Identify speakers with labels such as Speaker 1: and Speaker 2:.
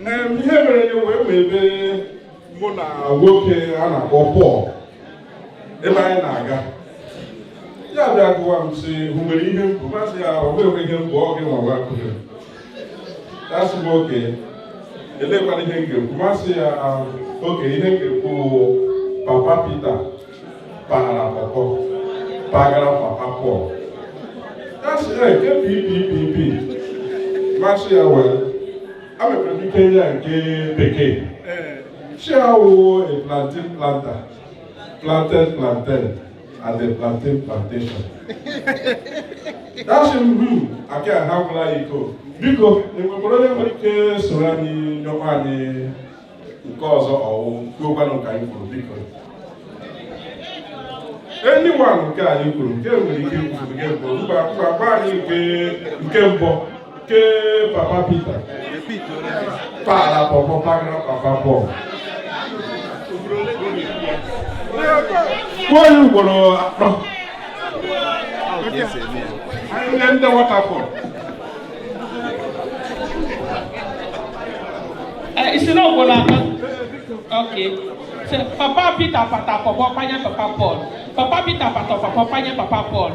Speaker 1: Ihe mere ya wee wee ebe mụ na nwoke a na-akpọ Paul, ebe anyị na-aga, ya bịa gụwa m sị, hụ nwere ihe mbụ masị ya, ọ bụ enweghị ihe mbụ ọ gị nwa gwa kwuru. Ya sị m, okay, elekwana ihe m ga-ekwu? Masị ya, okay, ihe m ga-ekwu wụ Papa Peter pagara pọpọ pagara Papa Paul. Ya sị, ee, nke PPPP. Masị ya, wee amepere m ike ya nke bekee si awụ a plantain planter planted plantain at the plantain plantation. Ya sị m, aka ha gwụla ya iko. Biko, enwekwara onye nwere ike soro anyị nyọkwa anyị nke ọzọ, ọwụ kwuokwanụ nke anyị kwuru? Biko, anyone, nke anyị kwuru, nke nwere ike ikwuru nke mbụ. Mba, mba, gwa anyị nke mbụ, nke Papa Peter para pọpọ pagara Papa Paul. Kwuo ya ugboro atọ. Anyị ndị waterfall.
Speaker 2: Isi na ugboro atọ. Okay. Sị, Papa Peter pata pọpọ panye Papa Paul. Papa Peter pata pọpọ panye Papa Paul.